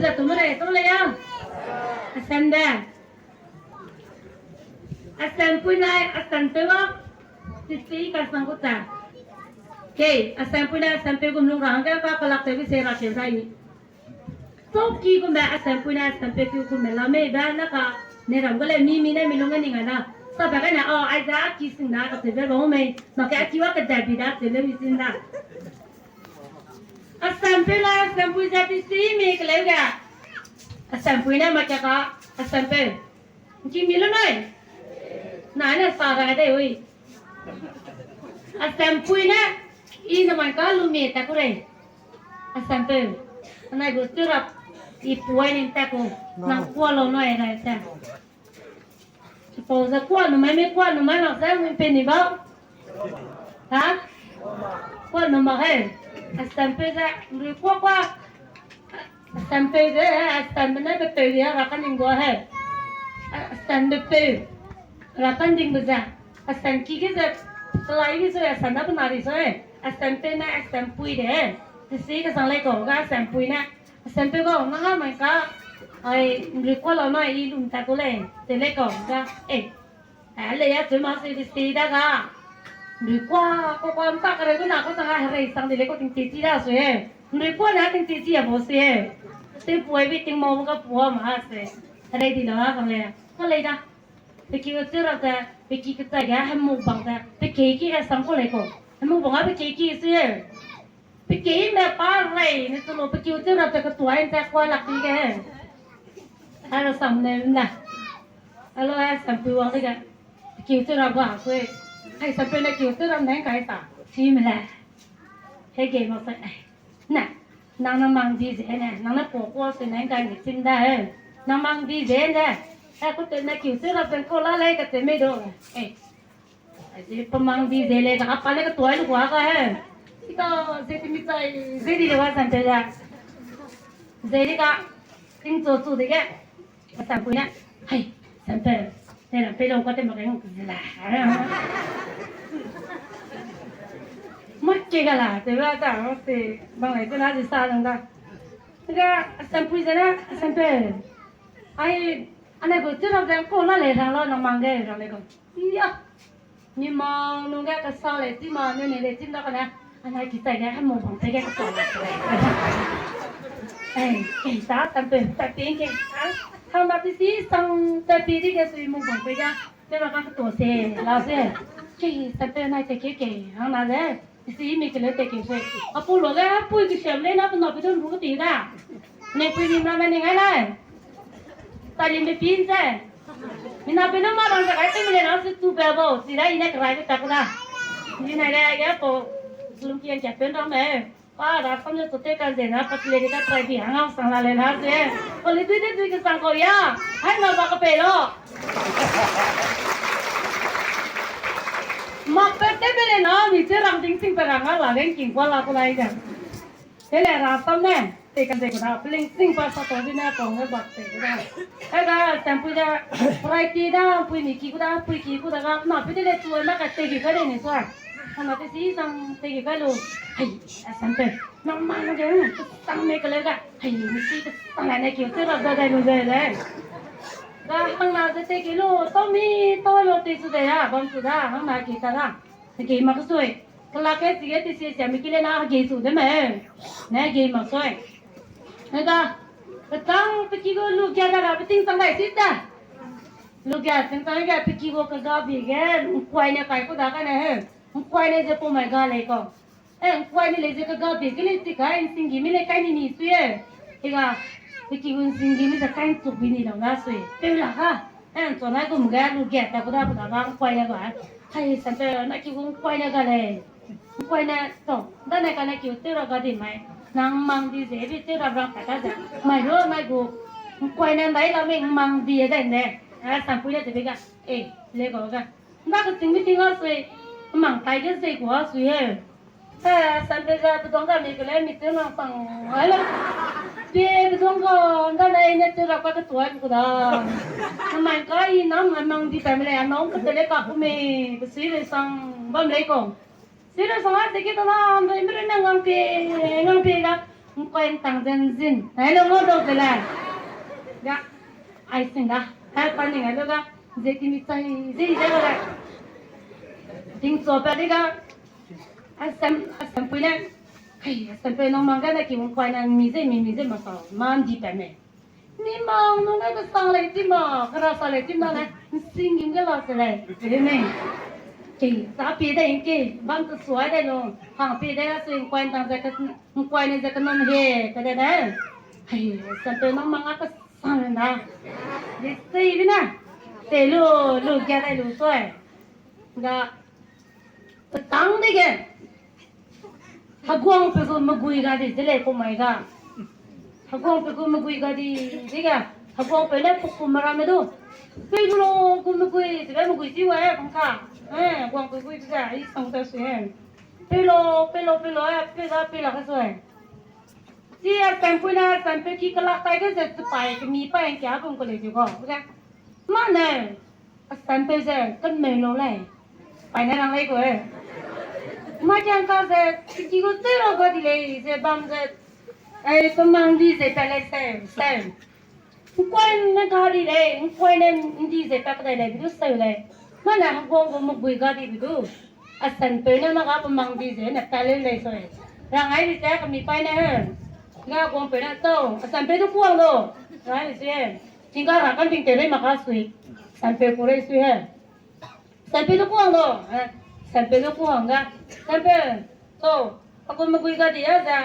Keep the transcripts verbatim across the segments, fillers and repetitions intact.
Za tu mere, tu le ya. Asam de. Asam pui nai, asam peu wa. Tisi ka sang ku ta. Ke, asam pui nai, asam peu gum lung rang ga ka kalak te bi se ra ke zai ni. Toki gum be asam pui nai, asam peu ki gum be la me ba na ka ne ram ga le mi mi ne mi lung ga ni nga na. Sa ba ga na, o, ai za ki sing na ka te be ba me. Ma ke a ki wa ka da bi da te le mi sin da. Asam peu la, asam pui za tisi mi keleu ga. Asam pui ne ma kia ka, asam peu. Nki mi lu nai. Na ne sa ra de ui. Asam pui ne, i na mai ka lu mi ta ku re. Asam peu. Anai gu tu rap, i puai ni ta ku. Nang kua lo nai ra ta. Chipau ze kua numai me kua numai mak ze mui pe ni bau. Ha? Kua numai he. Asam peu ze, lui kua kua. Asam peu ze, asam ne pe peu ya ra kan ding gua he. Asam pe peu. Ra kan ding be ze. Asam ki ge ze, kelai ge ze, asam na pe na ri ze. Asam peu ne, asam pui de. Tisi ka sang lei kau ga asam pui ne. Asam peu ga, na ha mai ka, ai, nrui kua lau na i lum ta ku lei, te lei kau ga, e. A lei ya cheu ma se di se da ga. Nrui kua, kua kua nta kare ku na kau ta ga herei sang di lei kau ting tisi da sui e. Nrui kua na ting tisi ya bo sui e. Te puai bi ting mau ka pua ma se. Herei di la ha sang lei. Ka lei da. Pe ki u cheu ra te, pe ki kechai ga hemu bang te, pe kei ki ga sang kau lei kau. Hemu bang a pe kei ki sui e. Pe kei me pa rei ne chelo pe kiu cheu rap te ketuai nta kua lak di ge. Ai lo sam ne na. Ai lo ai sam pui wang de ge. Pe kiu cheu rap ga sui. Ai sam pe ne kiu cheu rap nai kai ta. Chi me le. He ge ma sai. Na. Nang na mang di ze ne. Nang na po kua sui nai kai ni chim da he. Nang mang di ze ne. Ai ku te na kiu cheu rap te ko la lei ka te me do. Eh. Ai, pe mang di ze le, ka pa le ketuai lu kua ka he. Ika, ze ti mi chai, ze di le wa sam peu da. Ze di ka, ting chu chu de ge. Sam pui ne. Hai, sam peu. Ne la pe lo ka te ma ka yong ze la. Ma ke ga la, te wa ta, te bang lai te na di sa lang da. Ga, sam pui ze na, sam peu. Ai, ane gu chu rau ze ko la le rang lo, na mang ge rang le ko. Iya. Mi mang nung ge kasa le chi ma, neu ne le chi da kane. Anai ki chai ge, hemu bang pe ge kasa le. Eh, eh, ta, tam pe, ta pe ge. Ah, hang na pi si sang ta pe di ge sui mu bang pe ge. Pe ma ka to se, la se. Ke, ta pe nai te ke ke, hang na le. Isi mi kele te ke se. Apu lo ge, pui ke sem le na, pe na pe don bu ke ti da. Ne pui mi ma ma ne ngai lai. Tali me pin se. Mina pe no ma bang sa kai te mi le na se tu be bo. Si da ine krai be tak da. Ni na le ya po. Sulum ki an ka pen da me. Pa da sam ne tu te kan ze na pa le ka trai bi hang sang la le na se. Ko le tu te tu ke sang ko ya. Hai na ba ka pe lo. Ma pe te be le na mi che rang ding sing pe rang la le king kwa la ko lai da. Te le ra sam ne. Te kan ze ku da, peling sing pa sa tau di ne pau ne bak te ku da. Ai ga, sam pui da, rai ti da, pui ni ki ku da, pui ki ku da ga, na pui de le tu na ka te ki ka de ni sua. Hana te si sang te ki ka lu. Hai, a sam pe. Na ma na de, sang me ka le ga. Hai, ni si ka sang la ne ki, te ra da da lu de le. Ga hang na ze te ki lu, tau mi, tau lo te su de ya, bam su da, hang na ki ta da. Te ki ma ka sui. Kela ke chige ti sia sia mi ki le na ge su de me. Ne ge mak sui. Ne ga, kechang pe ki gu lu gia da ra pe ting chang dai si ta. Lu gia ting chang ge pe ki gu ka ga bi ge, nkuai ne kai ku da ka ne he. Nkuai ne ze pu mai ga lei ko. Eh, nkuai ne lei ze ka ga bi ge lei ti kai, nsing gi mi lei kai ni ni sui e. Te ga, pe ki gu nsing gi mi ze kai nchuk bi ni lau na sui. Pe la ka. Eh, nchua nai gum ge, lu ge ta ku da ku da ba nkuai ne ga. Hai, sam pe na ki gu nkuai ne ga lei. Nkuai ne, to, da ne ka ne ki u tew ra ga di mai. Nang mang di ze, bi tew ra rang pa ta ze. Mai ro, mai gu. Nkuai ne ndai la me mang di e de ne. A, sam pui ne te bi ga. E, le ga ga. Nda ke ting mi ting a sui. Mang tai ge ze gu a sui e. A, sam pe za pe dong ga mi ke le mi tew nang sang. Ai le. Pe, pe dong ga, nda ne ne tew ra ka ke tuai ku da. Mang ka i nang mang di pa me le, a nang ke te le ka ku me. Ke sui le sang, bam le ko. Sira sanga teki tana, ndai mere na ngang pie, ngang pie ga. Ngkoin tang zen zin. Hai lo ngo do de le. Ga. Ai sing da. Hai pa ning ai lo ga. Ze ti mi chai. Ze ze ga. Ting cho pa de ga. Asam, asam pui le. Hai, asam pui nang mang ga na ki ngkoin na mi ze mi mi ze ma sa. Man di pa me. Mi mang nung ne kesang lei ti ma, kera sa lei ti ma ne, nsing gim ge la se lei, e ne. Ke, sa pie de ke, bam te suai de lo, hang pie de ga se ngkoin tang ze ke, ngkoin ne ze ke non he, ke de de. Hai, sa pe nang mang a kesang na. Di sei bi na. Te lu, lu ge de lu soi. Ga, Petang dege. Heguang pe gu megui ga di, de lei ku mai ga. Heguang pe gu megui ga di, dege. Heguang pe ne puku mera me du. Pe gu lo gu megui, de megui ti wa e, bang ka. Eh, heguang pe gui de, i sang ta su e. Pe lo, pe lo, pe lo, eh, pe ga, pe la ka su e. Chi a sampu na, sampu ki kelak tai ge ze, ze pai, kemi pai, kia bung ko lei di go. Dege. Ma ne. Asam peu ze, kemeu lau lei. Pai ne rang lei gu e. Ma kiang ka ze, tiki gu tei lau ga di lei, ze bam ze. Ei, pe mang di ze pa lei se, se. Ngkoin ne ga di lei, ngkoin ne ndi ze pa kedai lei, bi du seu lei. Ma ne heguang gu megui ga di bi du. Asam peu ne ma ga pe mang di ze, ne pa leu lei se. Rang ai di ze, kemi pai ne he. Ga guang peu ne tau, asam peu du kuang lo. Rang ai di ze. Tingga ra kan ting te rei mak ka sui. Sampe ku rei sui he. Sampe du kuang lo. Eh, sampe du kuang ga. Sampe. To. Aku megui ga di ya za.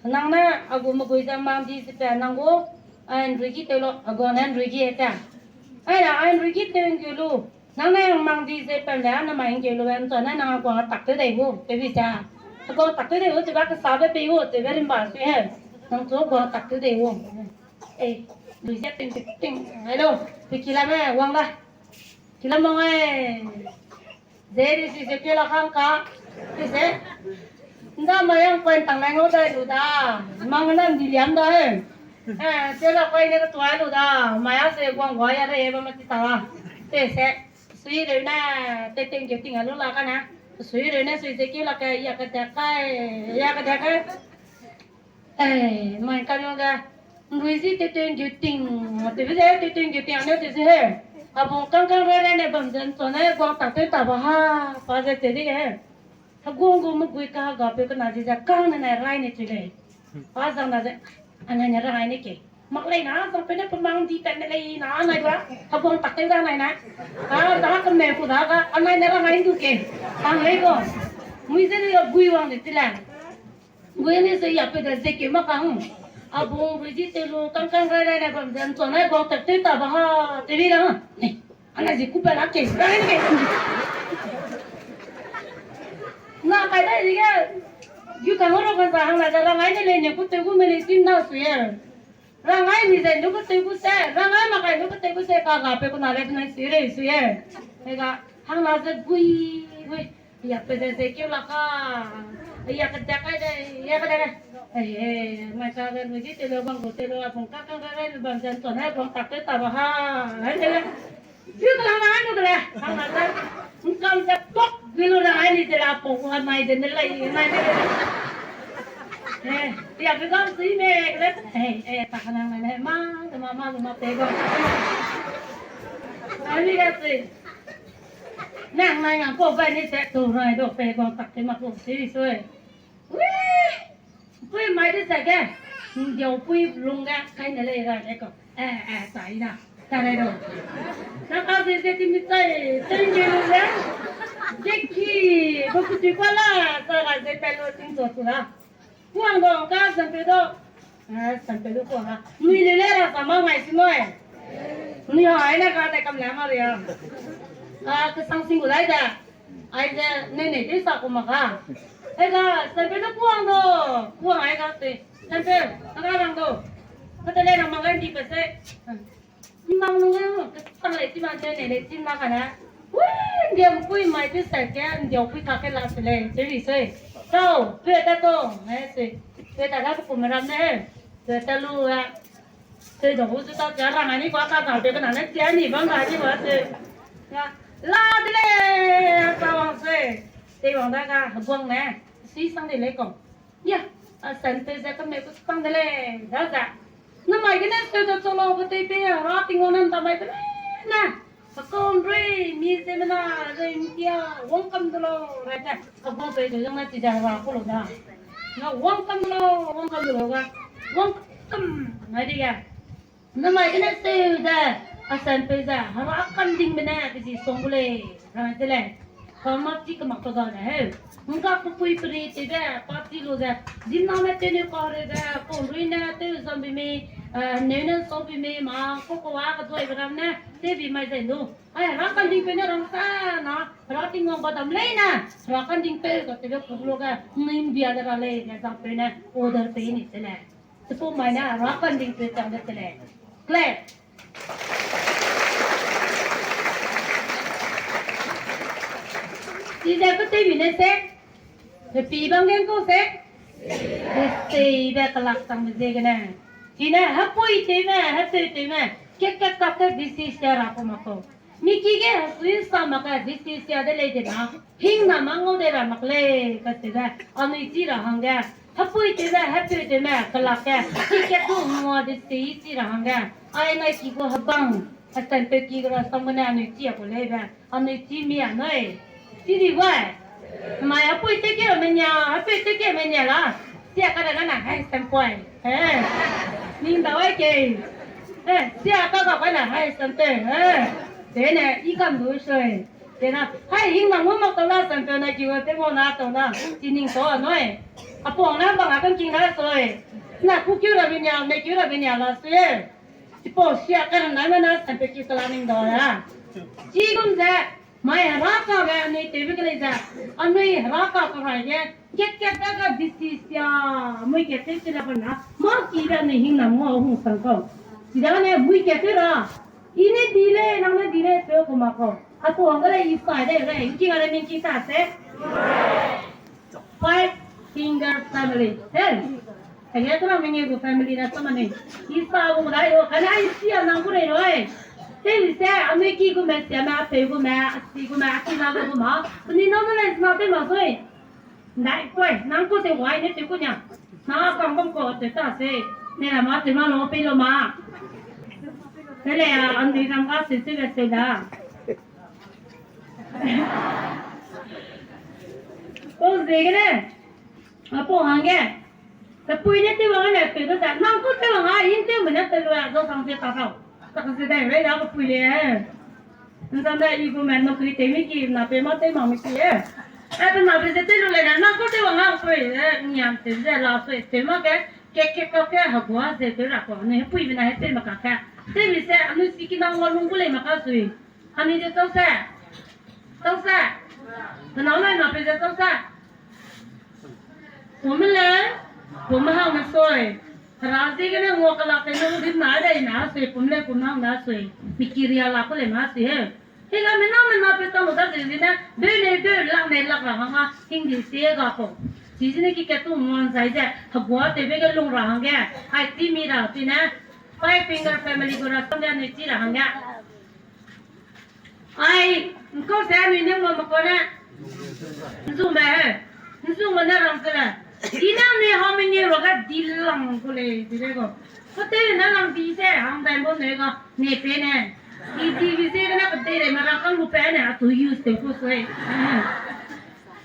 Nang ne aku megui za mang di si pe nang gu. Ai nrui gi te lo. Aku ne nrui gi e ta. Ai na ai nrui gi te ngi lu. Nang ne mang di ze pe le na mai ngi lu en to ne nang aku tak te dei gu. Te bi za. Aku tak te dei gu te ba ka sa be pe gu. Te be rim ba sui he. Nang chu aku tak te dei gu. Eh, lui ze ting ting ting. Hello. Pe kila me wang da. Kila mong ai. Ze ri si ze kila kang ka. Te se. Nda mai yang kuen tang lai ngau dai lu da. Mang na ndi liam da he. Eh, te la koi ne ka tuai lu da. Mai a se guang gua ya re ba ma ti ta la. Te se. Sui re na. Te ting ke ting a lu la ka na. Sui re na sui ze kila ka ya ka da kai. Ya ka da kai. Eh, mai ka lu ga, nrui zi te te ngiu ting, te bi ze te te ngiu ting, ane te zi he. Abung kang kang rai rai ne bam ze nchua ne guang tak te ta ba ha, pa ze te di ge. Heguang gu megui ka ga pe kena zi ze kang ne ne rai ne chi lei. Pa zang na ze, anai ne rai ne ke. Mak lei na, zang pe ne pe mang di tat ne lei na, anai ba. Heguang tak te da nai na. A, da ka me ku da ga, anai ne rai ne du ke. Ang lei go. Mui ze ne ga gui wang de ti le. Gui ne se ya pe da ze ke ma kang. Abung rui di te lu kang kang rai rai ne bam ze nchua ne guang tak te ta ba ha, te bi la. Ne, ana zi ku pe la ke, rai ke. Na kai dai zi ge, yu kang ro kan sa hang na za rang ai ne le ne ku te gu me le tim na su ye. Rang ai mi ze nu ku te gu se, rang ai ma kai nu ku te gu se, ka ga pe ku na le na su re su ye. Ne ga, hang na ze gui, gui. Ya pe de ze keu la ka. Ya ke de kai de, ya ke de kai. Eh, eh, mai ka de lu ji te lo bang gu te lo, a bang ka ka ka lu bang jan to na bang tak te ta ba ha. Hai de le. Ju ka na nu de le. Ka na de. Ngkam ze pok gi lu na ai ni de la pok wa mai de ne lai, mai de. Eh, ya ke ga si me de. Eh, eh, ta ka na mai ne ma, de ma ma, de ma pe ga. Ai ni ga si. Nang nai ngang kau bai ni se tu rai do pe guang tak te mak lu si sui. Ui! Pui mai de se ge. Ndiau pui lung ge kai ne lei rai le kau. Eh, eh, sai na. Ta rai do. Na ka se se ti mi sai, sai nge lu le. Deki, bu ku ti kwa la, sa ga se pe lu ting zo tu la. Kuang dong ka sampe do. Ah, sampe do kuang a. Nui le le ra sa ma mai si moi. Nui ha ai na ka te kam la ma ria. Ah, ke sang sing gu lai da. Ai ze ne ne de sa ku ma ka. Ai ga sampe do kuang do. Kuang ai ga te. Sampe, na ka rang do. Ka te le rang ma ga ndi pe se. Mang lu ngai, sang lei ti ma, ne lei ti ma ka na. Ui, ndiam pui mai ti sa ke, ndiam pui ka ke la se lei, se ri se. Tau, pe ta to, ne se. Pe ta ga ku me ram ne. Pe ta lu a. Pe do hu ta ta rang ani kwa ka ta pe na ne ti ani bang ga ni wa se. Nga, la de le, ta wang se. Te wang da ga, buang ne. Si sang de lei ko. Ya, A sentence ze kame ku tang de lei, da ze. Namai gene seu de cholo bu tei pe ra Tingwang ne ndamai de lei ne. Akon rui mi ze mena rui ntia wangkam de lo, rai te. Akon pe de jong na ti da ra ku lo da. Na wangkam de lo, wangkam de lo ga. Wangkam nai de ya. Namai gene seu ze, a sentence ze, hera kandingbe ne, pe zi song gu lei, ra de lei. Kama chi kemak pe ga ne heu. Ngka pepui peri tewbe, pa chi lu ze, ziemmena ne tew ne pa re ze, kau rui ne, tew zam bi mei, eh, neu ne sau bi mei, ma, ko ko wa, ka doi be ram ne, tew bi mai ze lu. Ai, hera kandingbe ne rang sa na, hera Tingwang ba dam lei ne, hera kandingbe ka tewbe ku lu ge, ning bia de ra lei, ne zang pe ne, order pe ni se lei. Chipau mai ne hera kandingbe chang de se lei. Clap. Chize pe tewbi ne se, pe pi bang gen kau se, pe seibe kelak changbe ziegene. Chine hepui tewme, hepeu tewme, kat kat kak ke disi sia ra ku mak kau. Mi ki ge hesui sa mak ge disi sia de lei de na, hingna ma ngau de ra mak lei, kacheube, anui chi ra hangge, hepui tewme, hepeu tewme, kelak ge, ki kat du ngua disi chi ra hangge, ai nai ki gu hebang, a sentence ki gu ra sam gene anui chi a ku lei be, anui chi mi a nui. Chi di gai. Mai hepui tew ke menia, hepeu tew ke menia la. Sia ka da na hai sempoi. Eh. Ning da wai ke. Eh, sia ka ga na hai sempoi. Eh. Dene i kam du sui. Dena hai hingna ngau mak tau la sempoi na ki wa te mo na tau la. Chi ning tau a nui. Apong na bang a kan king na sui. Na ku kiu ra menia, me kiu ra menia la sui. Chipau sia ka na na sempoi ki kala ning da ya. Chi gum ze. Mai heraka ge anui tewbe ke lei ze, anui heraka ka rai ge, kat kat da ga disi sia, mui kat tew chi la bam na, ma ki be anui hingna ngua hung sang kau. Chidane mui kat tew ra, i ne di lei, nang ne di lei, tew ku mak kau. Apau hangge lei i sai de lei, i ki ga lei ning ki ta se. Five finger family. Hey. Hege tera menge gu family na sama ni. Isa gu dai o, kane ai sia nang gu rei roi. Te li se, anui ki gu me sia me, apeu gu me, asi gu me, aki na gu ma. Puni no no le na te ma soi. Ndai, koi, nang ko te wai ne te ku nia. Na kang bam ko te ta se. Ne la ma te ma lo pe lo ma. Te le a, anui nang ga se se le se da. Ko zegene. Apau hangge. Te pui ne tew wang ne tew da sa. Nang ku tew wang a, yin tew me ne tew lu a, zo sang ze ta rau. Ta ka ze dai rei da ko pui le. Nzam da i gu me nokri tew mi ki, na pe ma tew ma mi ki e. A pe na pe ze tew lu le na, nang ku tew wang a pui e, niam tew ze la sui tew ma ke, ke ke ka ke ha gua ze tew ra ko. Ne pui me na he tew ma ka ke. Tew mi se, anu si ki nang wa lung gu le ma ka sui. Ani de tau se. Tau se. Penau nai na pe ze tau se. Pum le, pum hang me soi. Hera ziegene ngua kelak te nung dim na dai na sui, pum le pum hang na sui. Mi ki ria la ku le ma sui he. Hega me na me na pe tau da ze zine, be le be lak ne lak ra hanga, hing di se ga ko. Chi zine ki ke tu muan zai ze, hagua te be ge lung ra hangge. Hai ti mi ra ti ne. Five finger family gu ra sam de ne ti ra hangge. Ai, nkau se anui ne ngua mak kau ne. Nzung me he. Nzung me ne rang se le. I ne anui hau mengeu ra ga di lang ku lei, di lei ko. Ko te ne lang di se, hang dai bo ne ga, ne pe ne. I di bi se ne ko te le ma ra kang lu pe ne, a tu use te ku sui.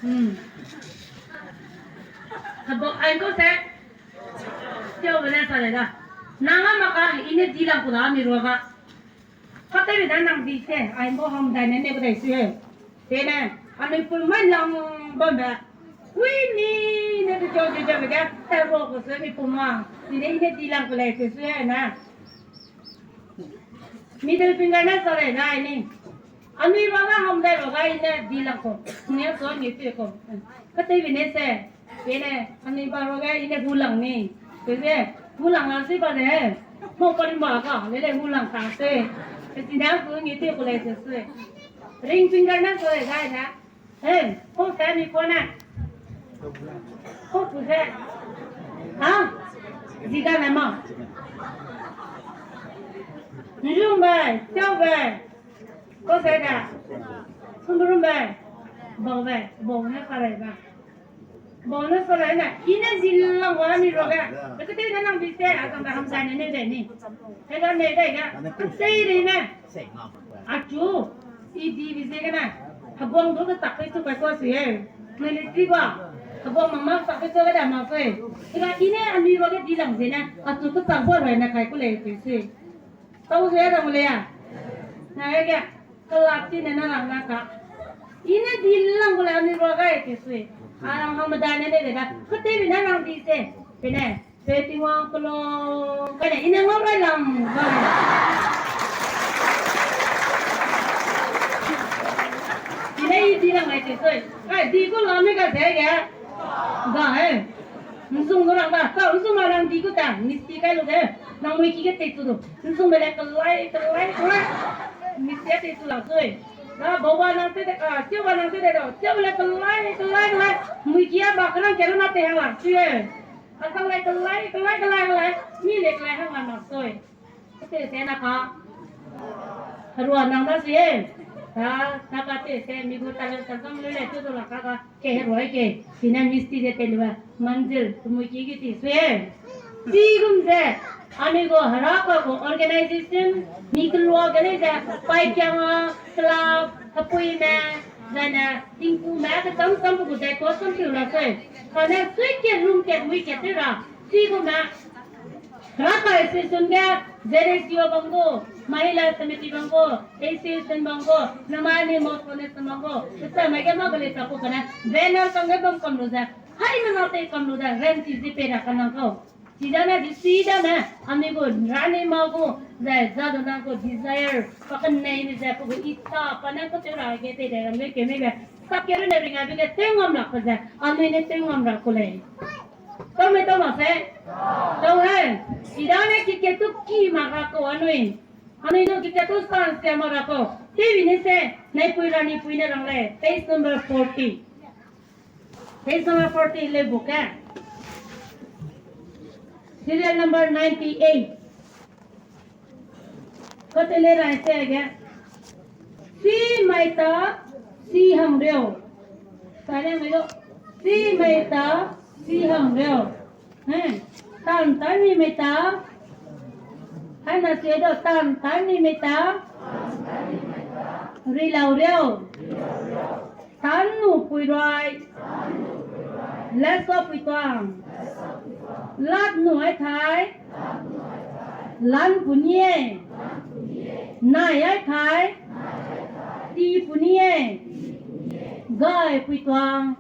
Hmm. Habo, ai nkau se. Teu be ne sa le da. Nang a ma ka, i ne di lang ku da, mi rua ga. Ka te be da nang di se, ai mo ham dai ne ne ku dai sui he. Te ne, anui pui mai lang bam be. Ui ni, ne tu jo jo jo be ga, te ro ku sui mi pum ma. Ni ne i ne di lang ku lei te sui he na. Middle finger ne sa le na ni. Anui ba ga ham dai ro ga i ne di lang ku. Ni so ni te ku. Ka te be ne se. Kene, anui ba ruage i ne hulang ni. Kene, hulang a si ba ne. Mo pa ri ma ka, le le hulang ta se. Pe ti na ku ni te ku le se se. Ring finger na so le ga na. He, ko se ni ko na. Ko ku se. Ha? Ziga na ma. Nzung bai, tiau bai. Ko se ga. Sundrum bai. Bau bai, bau ne ka rai ba. Bau ne sa lai ne, i ne zi lang wa ni ro ge. Pe ke tei ne nang bi se, a kang da ham sa ne ne de ni. He ga ne de ga. Ke tei de ne. Achu, i di bi ze gene, heguang du ketak pei chu kai kua sui e. Military gua, heguang mama ketak pei chu gada ma sui. Ega i ne anui ruage di lang ze ne, achu ketak bua rai ne kai ku lei sui sui. Tau ze rang lei a. Na ege, kelak ti ne na lang na ka. I ne di lang gu lei anui ruage sui sui. A lang hang medai ne ne de da. Ketei bi ne nang di se. Pe ne. Pe Tingwang kelong, kane i ne ngau rai lam, ngau rai lam. I ne i di lang ai te sui. Ai, di gu la me ga ze ge. Ga, eh. Nzung gu rang ga, ka nzung ma rang di gu ta, misti kai lu ge. Nang mui ki ge te tu du. Nzung me le kelai, kelai, kelai. Misti te tu la sui. Na, bau wa nang te de, ah, tiu wa nang te de do. Tiu le kelai, kelai, kelai. Mui ki a ba kerang kerang na te hang la sui, eh. Asang lai kelai, kelai, kelai, kelai. Mi le kelai hang la na sui. Te se na ka. Herua nang da sui e. Ta, ta ka te se mi gu talent sa gam le le tu du la ka ka. Ke herua ke. Sina misti ze te lua. Manzil, tumui ki ki ti sui e. Chi gum ze. Anui gu Heraka gu organization. Mi kelua gene ze. Pai kiang a, club, hapui me. Zane, tingku me, ke tam tam gu dai ko sam piu la sui. Kane sui ke rum ke mui ke te ra. Chi gum me. Raka association ge, Z S U bang gu, Mahila Samiti bang gu, association bang gu, Namani Mosonation bang gu, kesa mai ge ma gele sa ku kane, banner kang ge bam kam lu ze, hai me na te kam lu ze, rem ti zi pe ra kanang kau. Chi dane, di chi dane, ami gu, rani ma gu, ze, za du nang gu, desire, pa kanei ni ze, pa gu ita, pa ne ka te ra ge te de, ram ge ke me ge, sak ke ru ne ring a be ge, te ngam lak pa ze, ami ne te ngam ra ku lei. Tau me tau mak se? Tau he. Idane kikat tu ki mak ra kau anui. Anui du kikat tu san sia mak ra kau. Tewi ne se, naipui ra ni pui ne rang lei. Page number forty. Page number forty le book e. Serial number ninety-eight. Kate le rai se ge. Si mai ta, si hang reu. Sane mai lo. Si mai ta, si hang reu. He. Tan tan ni mai ta. Hai na se do tan tan ni mai ta. Ri lau reu. Tan nu pui roi. Leso pui tuang. Lat nu ai thai. Lan pu nie. Nai ai thai. Ti pu nie. Gai pui tuang.